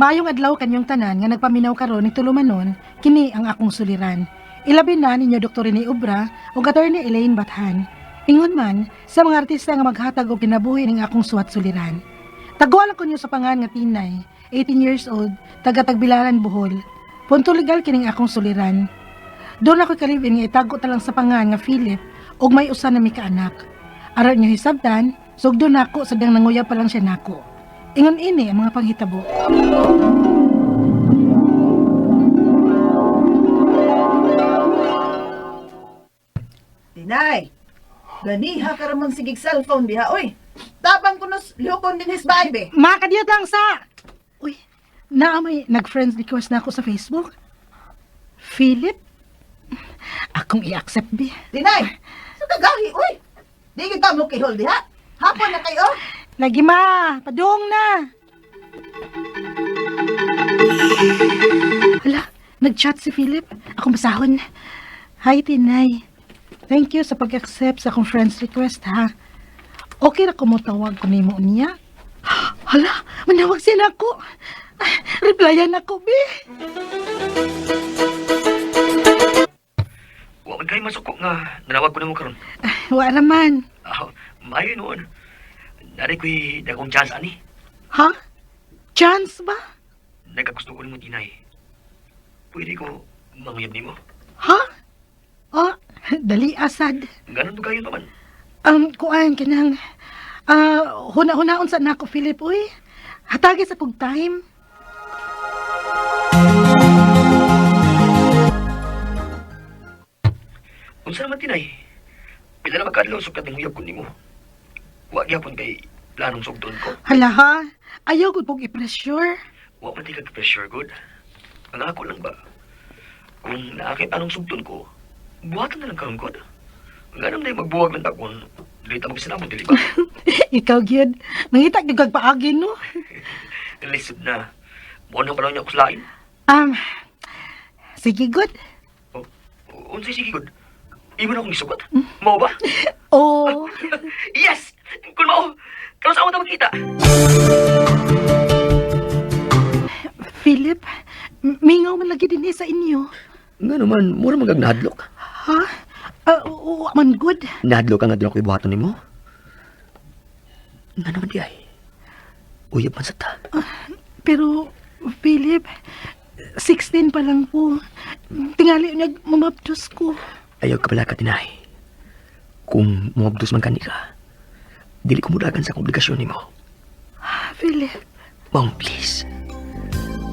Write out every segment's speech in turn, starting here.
Maayong adlaw kanyong tanan nga nagpaminaw karon ni tulumanon, kini ang akong suliran. Ilabi na ninyo Dr. Rene Obra ug Attorney Elaine Bathan. Ingon man sa mga artista nga maghatag og kinabuhi ning akong suwat suliran. Taguan ko niyo sa pangan nga Tinay, 18 years old, taga Tagbilaran, Bohol. Punto legal kining akong suliran. Doon ako kalibin nga itago ta lang sa pangan nga Philip ug may usa na mi kaanak. Aron niyo hisabtan, sugdo nako sa dang nanguya pa lang siya nako. Ingon ini ang mga panghitabo. Tinay, ganiha ka ramang sigig cellphone diha, oy. Tabang ko nos lihokon din his babe. Makadiyot lang sa! Uy, naa may nag-friends request na ako sa Facebook. Philip? Akong i-accept bi. Tinay, sa kagahi, oy. Di gid ka mo kihol diha. Hapon na kayo. Lagi ma, padung na. Hala, nag-chat si Philip. Akong basahon. Hi, Tinay. Thank you sa pag-accept sa akong friends request, ha. Okay ra ko mo tawag ko nimo niya. Hala, manawag siya na ako. Replyan ako, be. Wa man kay masuko nga nanawag ko nimo karon. Wa raman. Ah, maayo noon. Nari ko'y dagong chance ani. Ha? Chance ba? Nagkagusto ko nimo Tinay. Pwede ko manguyab nimo. Ha? Oh, dali asad. Ganon to kayo pa man. Kuan kanang huna-hunaon sa nako Philip uy. Hatagi sa kog time. Unsa naman Tinay? Pila na magkadlaw sukat ning uyab ko nimo. Wa gyapon kay planong sugdon ko. Hala ha. Ayaw gud pog i-pressure. Wa man di ka pressure good. Ang ako lang ba? Kung naa kay planong sugdon ko, buhatan na lang karon god. Ganun na magbuwag lang ta kung dili ta magsinabot dili ba? Ikaw gyud. Mangita gyud kag paagi no. Lisod na. Mo nang panahon niya ako sa lain. Um sige good. Oh, unsay sige good. Imo na akong gisugot. Mao ba? Oh, Yes! Kung mao, karon sa ta magkita. Philip, mingaw man lagi dinhi sa inyo. Nga naman, mura magag nahadlok. Ha? Wa man good. Nahadlok ang adlaw ko'y buhaton nimo. Nga naman di ay. Uyab man sa ta. Pero Philip, 16 pa lang po. Tingali niya mamabdos ko. Ayaw ka pala ka, Tinay. Kung mumabdos man kani ka, dili ko mudagan sa akong obligasyon nimo. Philip, Mong, please.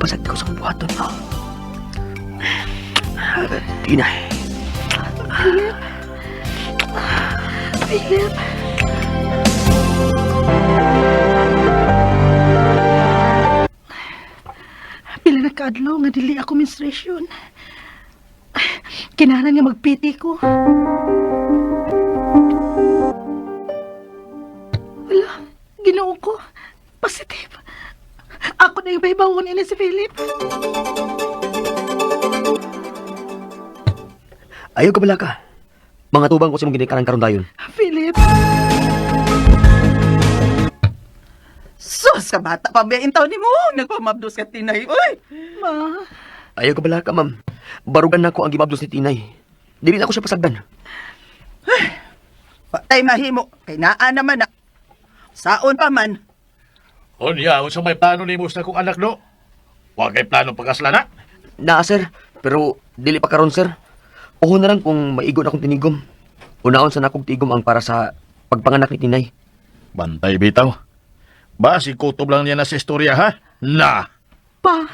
Pasagdi ko sa akong buhaton mo. Tinay. Philip. Philip. Pila na kaadlaw nga dili ako menstruation. Kinahanglan nga magpiti ko. Wala, Ginoo ko. Positive. Ako na yung paibawon ini si Philip. Ayaw ka pala ka. Mga tubang ko sa mong ginikaran karon dayon. Philip. Sus, ka bata pa ba intaw nimo? Nagpamabdos ka Tinay, oy. Ma. Ayaw ka pala ka, ma'am. Barugan na ko ang gimabdos ni Tinay. Dili na ako siya pasagdan. Patay mahimo kay naa naman na. Saon pa man. Unya, unsa may plano nimo sa akong anak no? Wa kay plano pagkasla na? Naa, sir. Pero dili pa karon, sir. Uho na lang kung maigo na akong tinigom. Unaon sa nakong tigom ang para sa pagpanganak ni Tinay. Bantay bitaw. Ba si kutob lang niya na sa istorya ha? Na. Pa.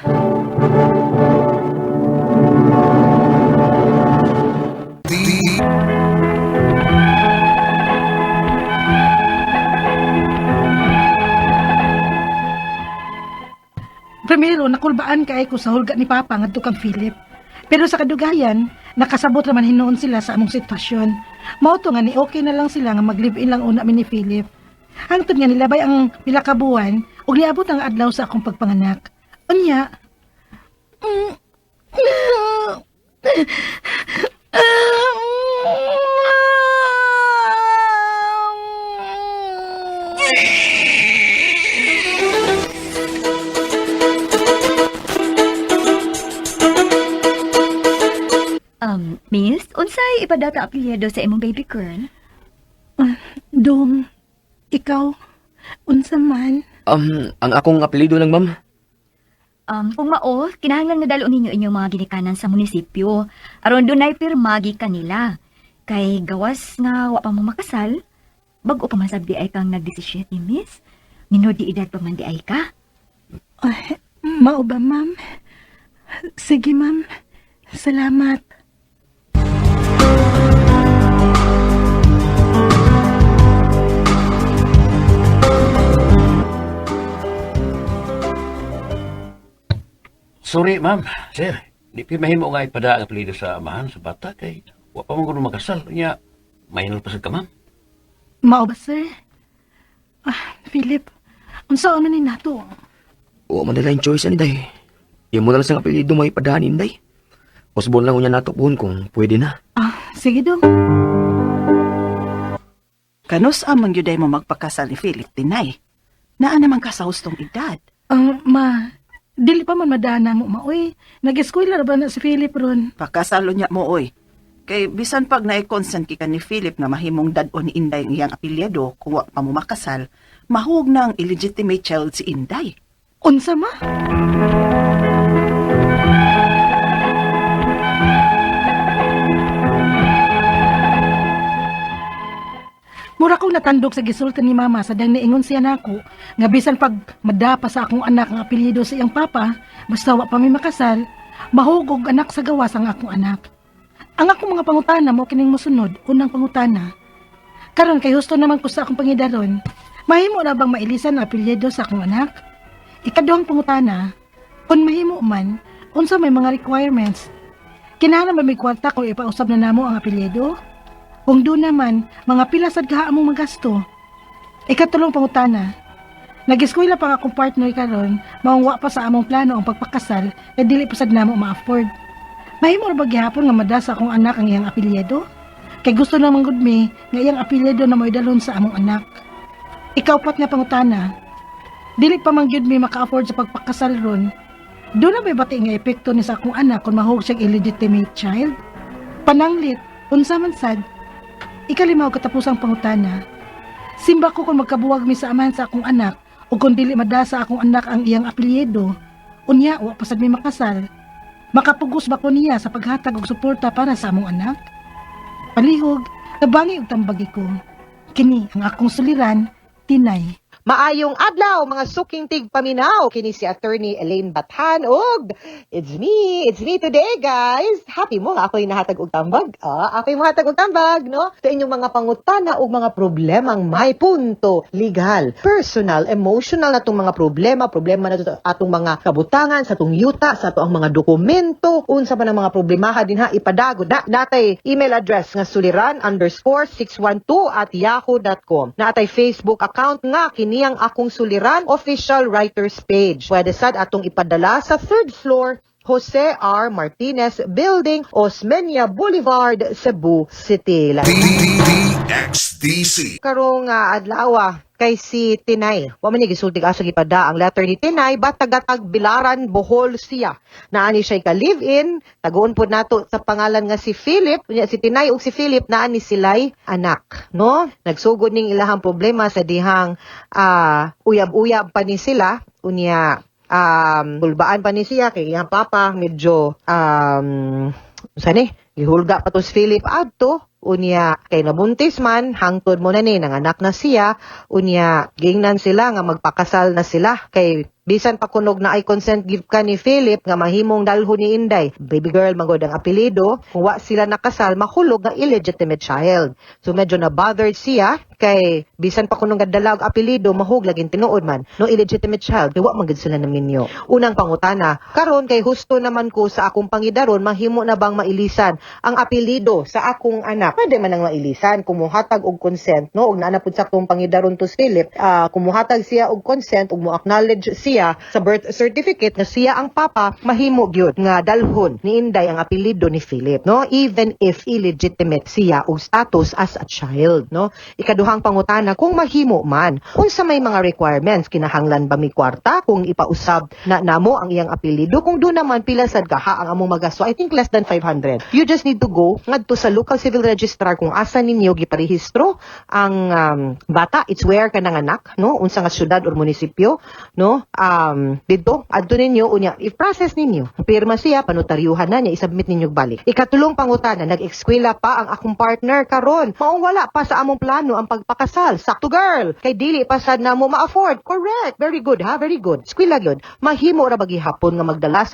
Primero, nakulbaan kay ko sa hulga ni Papa ngadto kang Philip. Pero sa kadugayan, nakasabot raman hinuon sila sa among sitwasyon. Mao to nga ni okay na lang sila nga mag-live-in lang una mi ni Philip. Hangtod nga nilabay ang pila ka buwan ug niabot ang adlaw sa akong pagpanganak. Unya, Miss, unsay ipadata apelyido sa imong baby girl? Dong, ikaw, unsa man? Ang akong apelyido lang, ma'am. Kung mao, kinahanglan nga dalo ninyo inyong mga ginikanan sa munisipyo. Aron dunay pirma gikan nila. Kay gawas nga wa pa mo makasal, bag-o pa man sad di ay kang nag-17, miss. Minor di edad pa man di ay ka. Ay, mao ba, ma'am? Sige, ma'am. Salamat. Sorry, ma'am. Sir, di pa mahimo nga ipada ang apelyido sa amahan sa bata kay wa pa man kuno makasal. Nya, minor pa sad ka, ma'am. Mao ba, sir? Ah, Philip, unsa man ni nato? Wa man nila yung choice ani, day. Imo na lang sang apelyido may padahan, Inday. Usbon lang unya nato puhon kung pwede na. Ah, sige dong. Kanus amang yuday mo magpakasal ni Philip Tinay. Naa naman ka sa hustong edad. Ah, ma, dili pa man madana mo, maoy. Nag-eskwela ra ba na si Philip ron? Pakasalo niya mo oy. Kay bisan pag na-consent ka ni Philip nga mahimong dad-on ni Inday ang iyang apelyido kung wa pa mo makasal, mahug na ang illegitimate child si Inday. Unsa ma? Mura kong natandog sa gisulti ni mama sa dang niingon siya nako nga bisan pag madapa sa akong anak ang apelyido sa iyang papa, basta wa pa mi makasal, mahugog anak sa gawas ang akong anak. Ang akong mga pangutana mo kining mosunod, unang pangutana. Karon kay husto naman ko sa akong pangidaron, mahimo na bang mailisan ang apelyido sa akong anak? Ikaduhang pangutana, kung mahimo man, unsa may mga requirements? Kinahanglan ba may kwarta kung ipausab na namo ang apelyido? Kung doon naman, mga pila sad kaha among magasto. Ikatulong pangutana, nag-eskwela pa akong partner karon, maong wa pa sa among plano ang pagpakasal, e dili pa sad namo ma-afford. Mahimo ra ba gihapon nga mada sa akong anak ang iyang apelyido? Kay gusto naman gud mi nga iyang apelyido na mo'y dalhon sa among anak. Ikaupat nga pangutana, dili pa man gyud mi maka-afford sa pagpakasal ron. Doon na may bati nga epekto ni sa akong anak kung mahug siyang illegitimate child? Pananglit, unsa man sad, ikalima og katapusang pangutana. Simba ko kung magkabuwag mi sa amahan sa akong anak o kung dili madasa akong anak ang iyang apelyido. Unya, wa pa sad mi makasal. Makapugos ba ko niya sa paghatag og suporta para sa among anak? Palihog, tabangi og tambagi ko. Kini ang akong suliran, Tinay. Maayong adlaw mga suking tigpaminaw, kini si Attorney Elaine Bathan og it's me today, guys. Happy mo nga ako'y nahatag og tambag. Ah, ako'y mohatag og tambag, no? Sa inyong mga pangutana og mga problemang may punto legal, personal, emotional na tong mga problema, problema na to atong mga kabutangan sa atong yuta, sa ato ang mga dokumento, unsa pa ng mga problemaha din ha ipadagod. Na natay email address nga suliran_612@yahoo.com. Naatay Facebook account nga kiniyang Akong Suliran Official Writers Page. Pwede sad atong ipadala sa third floor, Jose R. Martinez Building, Osmeña Boulevard, Cebu City. DDDXDC. Karong adlaw kay si Tinay. Wa man niya gisulti asa gipada ang letter ni Tinay bat tagatag Bilaran, Bohol siya. Naani siya ka live-in, taguon pod nato sa pangalan nga si Philip. Unya si Tinay ug si Philip naani sila'y anak, no? Nagsugod ning ilahang problema sa dihang uyab-uyab pa ni sila. Unya bulbaan pa ni siya kay iyang papa medyo unsa ni gihulga pa to si Philip adto. Unya kay nabuntis man hangtod mo na ni nanganak na siya. Unya gingnan sila nga magpakasal na sila kay bisan pa kunog na ay consent give ka ni Philip nga mahimong dalho ni Inday baby girl magod ang apelyido, kung wa sila nakasal mahulog nga illegitimate child. So medyo na bothered siya kay bisan pa kunog nga dala og apelyido mahug laging tinuod man no illegitimate child kay wa man gid sila naminyo. Unang pangutana karon kay husto naman ko sa akong pangidaron, mahimo na bang mailisan ang apelyido sa akong anak? Pwede man ang mailisan kung mohatag og consent, no, og naa na pud sa akong pangidaron to si Philip, kung mohatag siya og consent ug mo acknowledge siya. siya sa birth certificate nga siya ang papa, mahimo gyud nga dalhon ni Inday ang apelyido ni Philip, no? Even if illegitimate siya og status as a child, no? Ikaduhang pangutana, kung mahimo man, unsa may mga requirements? Kinahanglan ba mi kwarta kung ipausab na namo ang iyang apelyido? Kung duna man, pila sad kaha ang among magasto? I think less than 500. You just need to go ngadto sa local civil registrar kung asa ninyo giparehistro ang bata. It's where ka nanganak, no? Unsa nga syudad or munisipyo, no? Didto adto ninyo, unya i-process ninyo. Pirma siya, panotaryuhan na niya, isubmit ninyo balik. Ikatulong pangutana, nag-eskwela pa ang akong partner karon. Maong wala pa sa among plano ang pagpakasal. Sakto, girl. Kay dili pa sad namo ma-afford. Correct. Very good ha, very good. Eskwela gyud. Mahimo ra ba gihapon nga magdala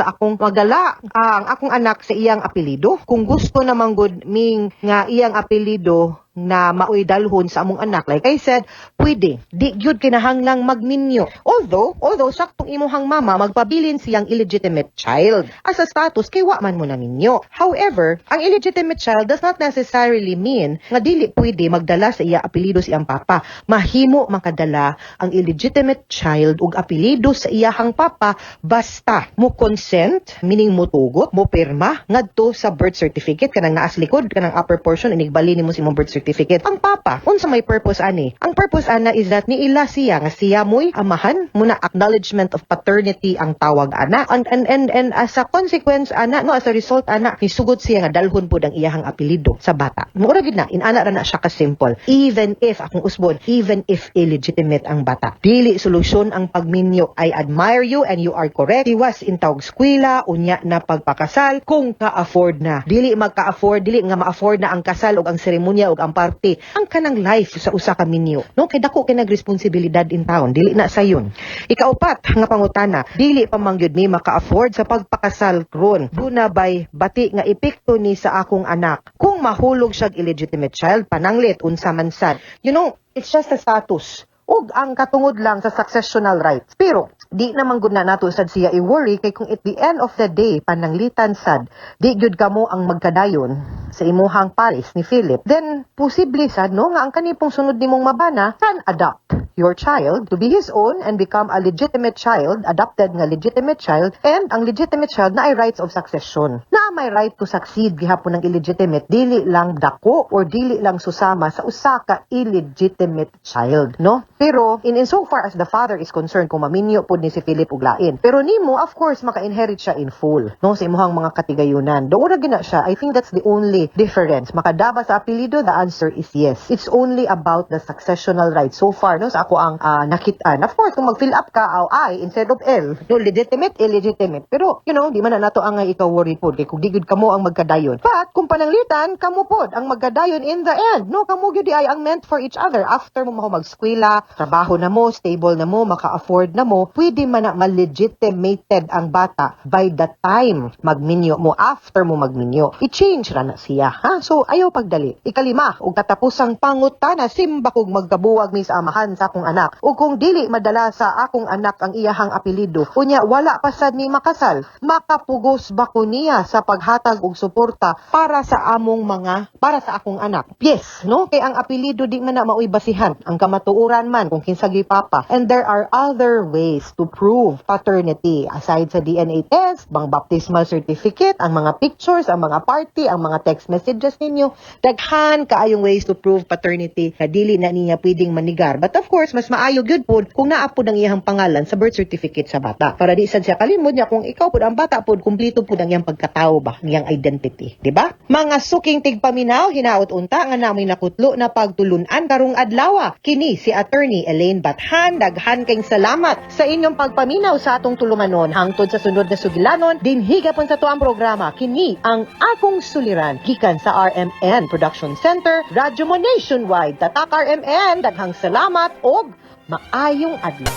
ang akong anak sa iyang apelyido? Kung gusto naman gud ming nga iyang apelyido na maoy dalhon sa among anak, like I said, pwede. Di gyud kinahanglang magminyo. Although saktong imuhang mama magpabilin siyang illegitimate child as a status kay wa man mo naminyo. However, ang illegitimate child does not necessarily mean nga dili pwede magdala sa iya apelyido sa iyang papa. Mahimo makadala ang illegitimate child og apelyido sa iyahang papa basta mo consent, meaning mo tugot, mo pirma ngadto sa birth certificate, kanang naas likod, kanang upper portion, inigbali nimo sa imong birth certificate. Ang papa, unsa may purpose ani? Ang purpose ana is that niila siya nga siya mo'y amahan muna, acknowledgement of paternity ang tawag ana. And as a consequence ana, no, as a result ana, nisugot siya nga dalhon pud ang iyahang apelyido sa bata. Mura gid na, inana ra na siya ka simple. Even if akong usbon, even if illegitimate ang bata. Dili solusyon ang pagminyo. I admire you and you are correct. Tiwas intawg skwela, unya na pagpakasal kung ka-afford na. Dili magka-afford, dili nga ma-afford na ang kasal ug ang seremonya ug ang party. Ang kanang life sa usa ka minyo. No, kay dako kay nagresponsibilidad in town, dili na sayon. Ikaupat nga pangutana, dili pa man gyud mi maka-afford sa pagpakasal ron. Duna bay bati nga epekto ni sa akong anak? Kung mahulog siya illegitimate child, pananglit unsa man sad? It's just a status ug ang katungod lang sa successional rights. Pero di naman gud na nato sad siya i-worry kay kung at the end of the day pananglitan sad di gyud kamo ang magkadayon sa imuhang pares ni Philip, then posible sad, no, nga ang kanipong sunod nimong mabana can adopt your child to be his own and become a legitimate child, adopted nga legitimate child, and ang legitimate child na ay rights of succession. Na may right to succeed gihapon ng illegitimate, dili lang dako or dili lang susama sa usa ka illegitimate child, no? Pero in so far as the father is concerned, kung maminyo pud ni si Philip og lain. Pero nimo, of course, maka-inherit siya in full, no, sa imuhang mga katigayunan. Doon ra gina siya. I think that's the only difference. Makadaba sa apelyido, the answer is yes. It's only about the successional rights so far, no, sa ako ang nakitaan. Of course, kung mag-fill up ka, aw, I instead of L, no, legitimate, illegitimate. Pero, di man na nato ang ikaw worry pod kay kung di gyud kamo ang magkadayon. But kung pananglitan kamo pod ang magkadayon in the end, no, kamo gyud ay ang meant for each other after mo maho magskwela, trabaho na mo, stable na mo, maka-afford na mo, pwede man na ma-legitimated ang bata by the time magminyo mo, after mo magminyo. I-change ra na siya, ha? So, ayaw pagdali. Ikalima, ug katapusang pangutana, simba kog magkabuwag mi sa amahan sa akong anak. Ug kung dili madala sa akong anak ang iyahang apelyido, unya wala pa sad mi makasal, makapugos ba ko niya sa paghatag og suporta para sa akong anak? Yes, no? Kay ang apelyido di man na maoy basihan. Ang kamatuoran man kung kinsa gyud papa. And there are other ways to prove paternity aside sa DNA test, bang baptismal certificate, ang mga pictures, ang mga party, ang mga text messages ninyo. Daghan kaayong ways to prove paternity na dili na niya pwedeng manigar. But of course, mas maayo gyud pod kung naa pod ang iyang pangalan sa birth certificate sa bata. Para di sad siya kalimod niya kung ikaw pod ang bata pod, kumpleto pod ang iyang pagkatao ba, ang iyang identity, di ba? Mga suking tigpaminaw, hinaot unta nga namin nakutlo na pagtulunan karong adlaw. Kini si Attorney Elaine Bathan, daghan kayong salamat sa inyong pagpaminaw sa atong tulumanon. Hangtod sa sunod na sugilanon, dinhi gapon sa tuang programa. Kini ang Akong Suliran gikan sa RMN Production Center, Radyo Mo Nationwide. Tatak RMN, daghang salamat og maayong adlaw.